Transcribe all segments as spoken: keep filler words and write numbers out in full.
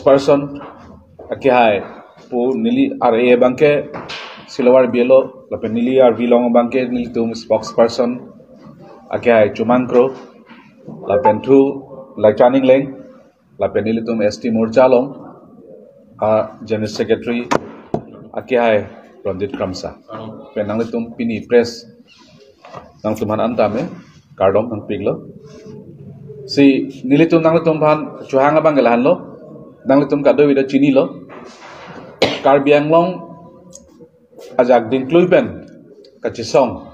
Person akehai pu neli R A abangke Silawar B L O lapen neli R V along abangke nelitum spokesperson akehai Chumang Kro lapen thu Laichan Engleng lapen nelitum S T Morcha along a General Secretary akehai Ranjit Kramsa. Pen nanglitum pini press nangtumphan antame kardom nangpiklo. Si nelitum nangtumphan chohang abang ke lahenlo. Nanglitum kadokave ta chinilo. Karbi Anglong ajak dingklui pen kachesong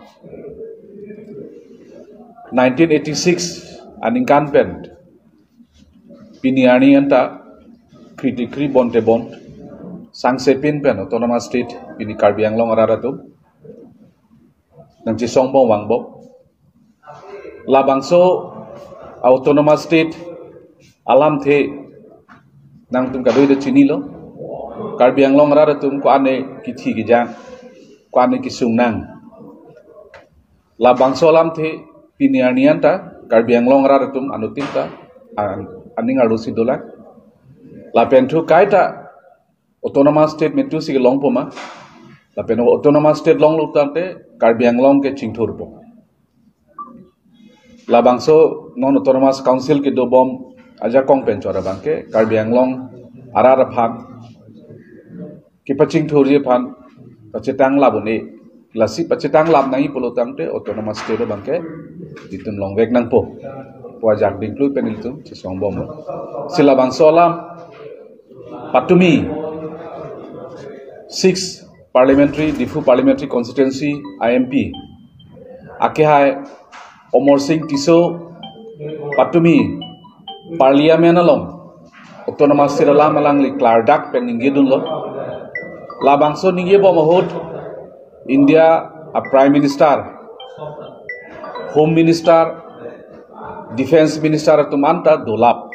nineteen eighty-six aningkan pen pini arni anta kri tikri bon tebon sangsepin pen autonomous state pini Karbi Anglong arat atum nangchesongbom vangbom. Labangso autonomous state alamthe nangtum kadokave ta chinilo. Karbi Anglong arat atum ko-an ne kithi kejang, ko-an ne kesung nang. Labangso alamthe pini arni anta Karbi Anglong arat atum anuttin ta an-, aning arlosi dolang. Lapen thu kaita autonomous state metu si kelongpo ma. Lapen autonomous state longlo tangte Karbi Anglong ke chingthurpo. Labangso non autonomous council kedobom ajakong pen chora abangke Karbi Anglong arat aphan kepachingthurji aphan pachetang lap un-e. Lasi pachetang lap nangji pulo tangte autonomous state abangke itum longvek nangpo pu ajak dingklui pen itum chesongbomlo. Si labangso alam patumi six parliamentary, Diphu parliamentary constituency I M P akehai Amarsing Tisso patumi parliament along autonomous state alam alangli klardak pen ningjedunlo. Labangso ningjebom ahut India a Prime Minister, Home Minister, Defence Minister atum anta dolap.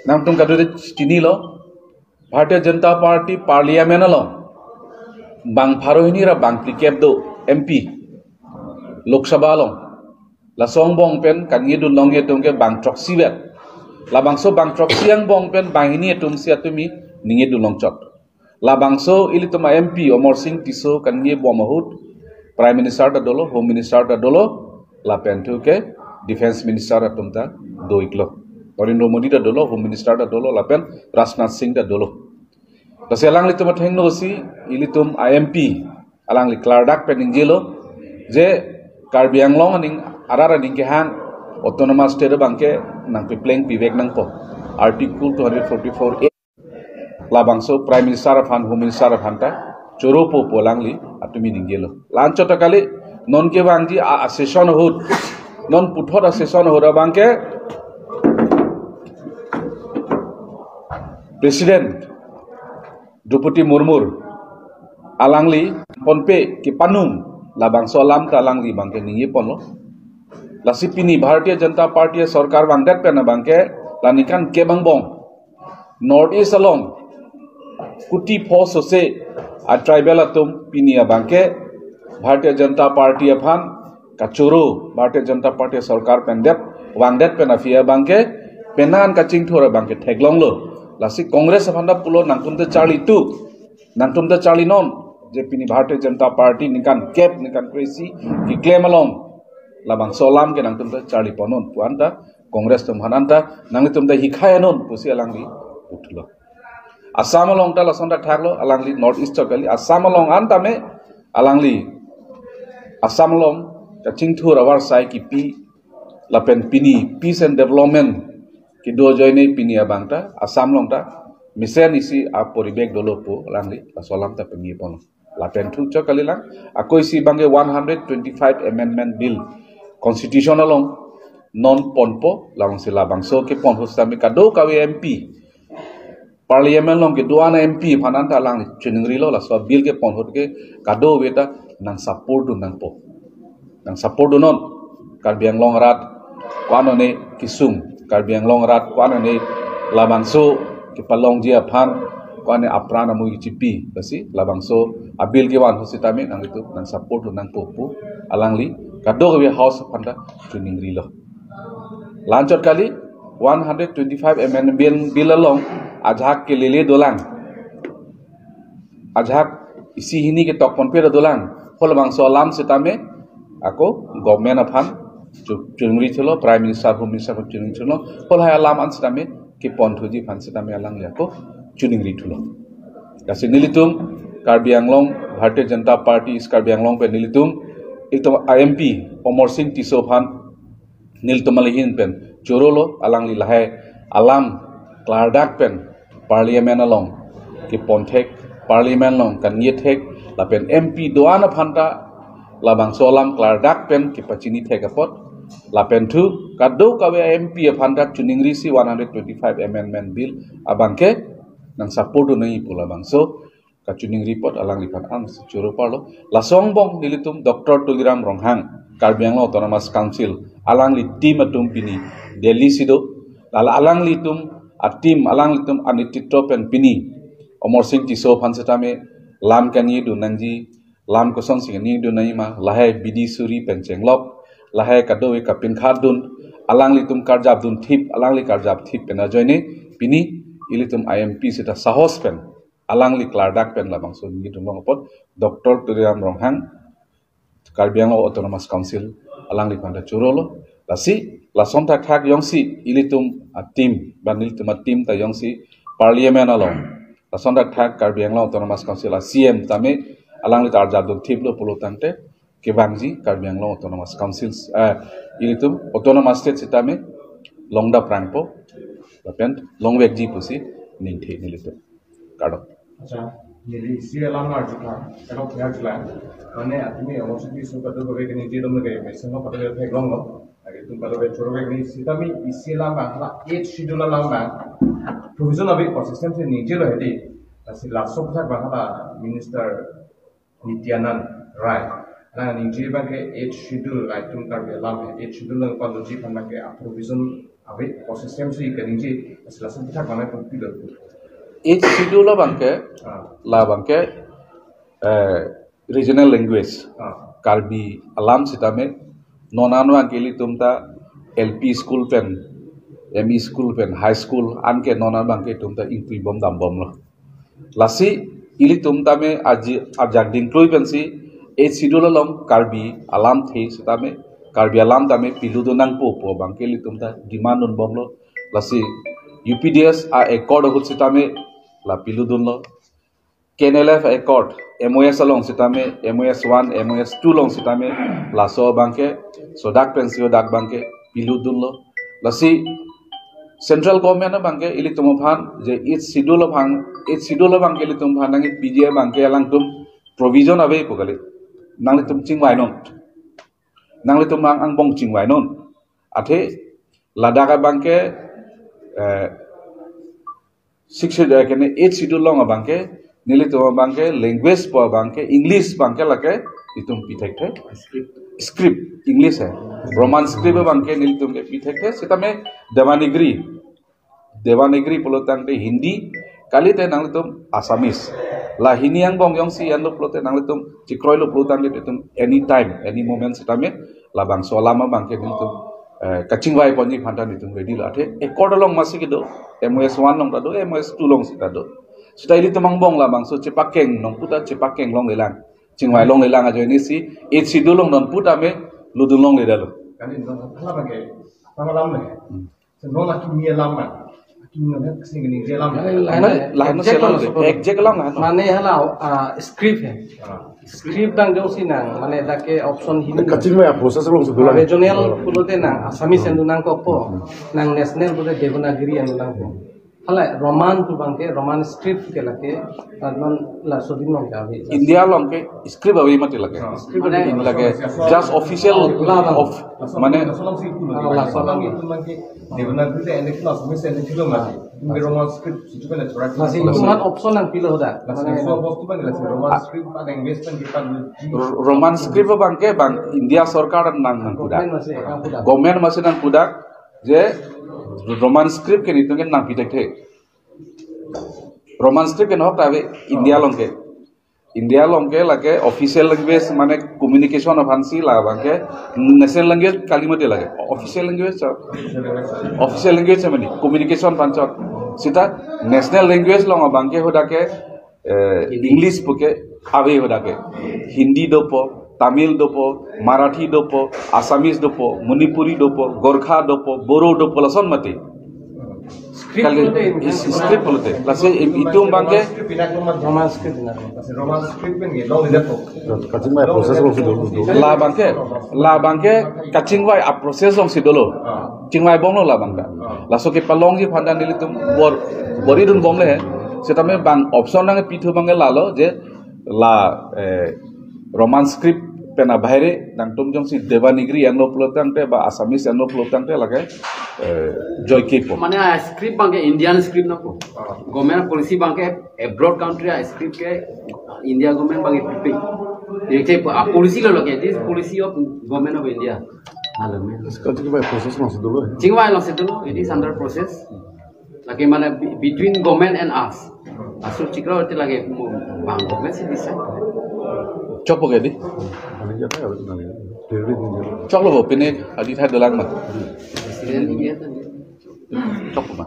Nangtum kadokave ta chinilo, Bharatiya Janata Party parliament along bang pharo hini ra bang phlikep do M P Lok Sabha along. Laso angbong pen kaningjedun longji atum ke bang throksi vet. Labangso bang throksi angbong pen bang hini atum si atumi ningjedun longchot. Labangso ilitum a M P Amarsing Tisso kaningje bom ahut Prime Minister ta dolo, Home Minister ta dolo, lapen thu ke Defence Minister atum ta do-iklo. Narendra Modi ta dolo, Home Minister ta dolo, lapen Rajnath Singh ta dolo. Lasi alanglitum athengno si ilitum a M P alangli klardak pen ningjelo je Karbi Anglong aning arat aning kehang autonomous state abangke nangpepleng pivek nangpo. Article two hundred forty-four A. Labangso Prime Minister aphan, Home Minister aphan ta choropo pu alangli atumi ningjelo. La-anchot ta kali, non kevangji a, a session ahut, non puthot a session ahut abangke President Droupadi Murmu alangli ponpe kepanung labangso alam ta alangli abangke ningjeponlo. Lasi pini Bharatiya Janata Party sorkar vangdet pen abangke la ningkan kep angbong North East along kuti pho sose a tribal atum pini abangke Bharatiya Janata Party aphan kachoro, Bharatiya Janata Party sorkar pendet, vangdet pen aphi abangke penang kachingthur abangke theklonglo. Lasi Congress aphan ta pulo nangtum ta charli tu, nangtum ta charli non, je pini Bharatiya Janata Party ningkan kep, ningkan kre-isi keklem along labangso alam ke nangtum ta charlipon non pu anta Congress atum aphan anta nanglitum ta hikhai non pusi alangli puthlo. Assam along ta lason ta thaklo, alangli North East kali, Assam along antame alangli Assam along kachingthur avarsai kipi lapen pini peace and development kedo ajoine pini abang ta Assam along ta mesen isi aporibek dolo pu alangli laso alam ta pengipon. Lapen thukchot kalilang, ako isi abangke one hundred twenty-five Amendment Bill Constitution along non ponpo, labangsi labangso kepon ahut sitame kadokave M P, Parliament along kedo-an M P aphan anta alangli chiningrilo, laso bill kepon ahut ke kadokave ta nang support dun nangpo. Nang support dun non. Karbi Anglong arat ko-an one kesung, Karbi Anglong arat ko-an one labangso kepalongji aphan ko-an one apran amui kechipi, lasi labangso a bill kevan ahut sitame nanglitum nang support dun nangpo pu alangli kadokave House aphan ta chiningrilo. La-anchot kali, one hundred twenty-five amendment bill along ajahak kelele dolang, ajahak isi hini ketok ponpe dolang, halabangso alam sitame ako government aphan chu- chuningri thulo, Prime Minister, Home Minister aphan chuningri thulo, halahai alam an sitame keponthuji aphan sitame alangli ako chuningri thulo. Lasi nelitum Karbi Anglong, Bharatiya Janata Party East Karbi Anglong pen nelitum, itum I M P Amarsing Tisso aphan nelitum ahin pen chorolo, alangli lahai alam klardak pen Parliament along keponthek, Parliament along kaningje thek, lapen M P do-an aphan ta labangso alam klardak pen kepachini thek apot, lapen thu kadokave M P aphan ta chuningri si one hundred twenty-five amendment bill abangke nang support nangji pu labangso kachiningri apot alangliphan an si choro parlo. Laso angbong nelitum Doctor Tuliram Ronghang, Karbi Anglong Autonomous Council, alangli team atum pini Delhi si do. Lala alanglitum a-team, alanglitum anititro pen pini Amarsing Tisso aphan sitame lam kaningje dun nangji, lam kosonsi kaningje dun nangji ma, lahai bidi suri pen chenglok, lahai kadokave kapinkhat dun, alanglitum karjap dun thip, alangli karjap thip pen ajoine pini ilitum I M P sita sahos pen alangli klardak pen labangso ningje dun long apot Doctor Tuliram Ronghang, Karbi Anglong Autonomous Council, alangliphan ta chorolo. Lasi lason thakthak jongsi ilitum a-team, ba nelitum a-team ta jongsi Parliament along, lason thakthak Karbi Anglong Autonomous Council a-C E M tame alangli ta arjap dun thiplo pulo tangte kevangji Karbi Anglong Autonomous Council, eh, ilitum Autonomous State sitame longdap prangpo, lapen longvekji pusi ningthe nelitum. Kardom. Acha, neli isi alam arjutha, kano kaya jula. Mane atumi Amarsing Tisso kadokave kaningje dom lage, mesen lo kadokave theklonglo. Lake itum kadokave choro lage, sitame isi alam hala Eighth Schedule alam, provision ave, consistency ningjelo hedi. Lasi laso aphuthak abang hala Minister Nityanand Rai nang ningje abangke Eighth Schedule, itum Karbi alam Eighth Schedule nangpaloji aphan abangke a-provision ave, consistency kaningje, lasi laso aphuthak abang nangpilo. Eighth Schedule abangke, Ah. labangke, eh, regional language. Ah. Karbi alam sitame, non an abangke ilitum ta L P school pen, M E school pen, high school anke non an abangke itum ta ingtui bom dam bomlo. Lasi ilitum tame aji ajak dingklui pensi Eighth Schedule along Karbi alamthe sitame, Karbi alam tame piludun nangpo pu abangke ilitum ta demand dun bomlo. Lasi U P D S a-accord ahut sitame la piludunlo. K N L F accord, M O S along sitame, M O S one, M O S two along sitame, laso abangke sodak pensi hadak abangke piludunlo. Lasi central government abangke ilitum aphan je Eighth Schedule aphan, Eighth Schedule abangke ilitum aphan nangkepiji abangke alangtum provision ave pu kali. Nanglitum chingvainon. Nanglitum ang angbong chingvainon. Athe ladak abangke, eh, Sixth Schedule, eh, kene Eighth Schedule along abangke, nelitum abangke, language pu abangke, English abangke lake itum pi thekthe. Script, English hai. Roman script abangke nelitum ke pi thekthe. Sitame Devanagari, Devanagari pulo tangte Hindi, kalite nanglitum Assamese. La hini angbong jongsi anlo pulote nanglitum chekroilo pulo tangte itum anytime, any moment sitame labangso alam abangke nelitum, eh, kachingvai ponji aphan ta nelitum ready lo. Athe accord along masi kedo, M O S one along ta do, M O S two along sita do. Sita ilitum angbong labangso chepakeng nong pu ta chepakeng longlelang, chingvai longlelang ajoine si Eighth Schedule along nonpu tame ludun longledetlo. Kali non hala abangke, tama lam le. Hmm. So non akimi alam ma. Akimi alam kasi ningje alam ma. Lahai, lahai, lahai exact selo alam le, so exact alam lahai. Mane hala, ah, script hai. Ah. Script abang jongsi nang, mane dak ke option hini. Kachingvai a-process along si dolang. Regional pulote nang Assamese an do nangkokpo. Nang national pulote Devanagari an do nangkok. Hala Roman pu abangke, Roman script ke lake, ah, non laso adim along ke ave. India along ke script ave mati lake. Ah, script ave. Lake just official of, mane, ah, laso alam. Devanagari te ene kilo, Assamese ene kilo mati. Hindi Roman script situ kan ada corak. Lasi Roman option nangpilo hadak. Lasi mane so bostu kan lasi Roman script pada investment kita. Ro-, Roman script abangke abang India sorkar nang nangpudak. Government masi nangpudak. Government masi nangpudak je Roman script ke nelitum ke nangpi thekthe. Roman script ke nahok ta ave India along ke. India along ke lake official language mane communication aphansi labang ke national language kali mati lake. Official language chot. Official language mane communication aphan chot. Seta national language along abang ke hadak ke eh, English puke ave hadak ke. Hindi dopo, Tamil dopo, Marathi dopo, Assamese dopo, Manipuri dopo, Gorkha dopo, Boro dopo, lason mati. Script kali pulote, is-, script pulote. Lasi im-, itum abang ke Roman script na. Roman script pen ke long leader to. Kachingvai process alongsi dolo. Labang ke, labang ke kachingvai a process alongsi dolo. Chingvai bomlo labang ke. Laso kepalongji aphan ta nelitum bor-, bor-idun bomle he. Setame bang option nangpithu abang ke lalo je la, eh, Roman script pen abahere nangtum jongsi Devanagari enlo pulo tangte ba Assamese enlo pulo tangte lake, eh, joike po. Mane a script abang ke Indian script nangpo. Government policy abang ke abroad country a script ke India government abang ke pipi. Jongte a policy lo lake, this policy of Government of India. Hala me. Kachingvai process alongsi dolo he. Chingvai alongsi dolo, it is under process. Lake mane be-, between government and us. Asur chikra ati lake mo bang government si decide. Chokpo ke dei? Choklo bo, pine adi thai dolang ma. President ni dia tadi. Chokpo ma.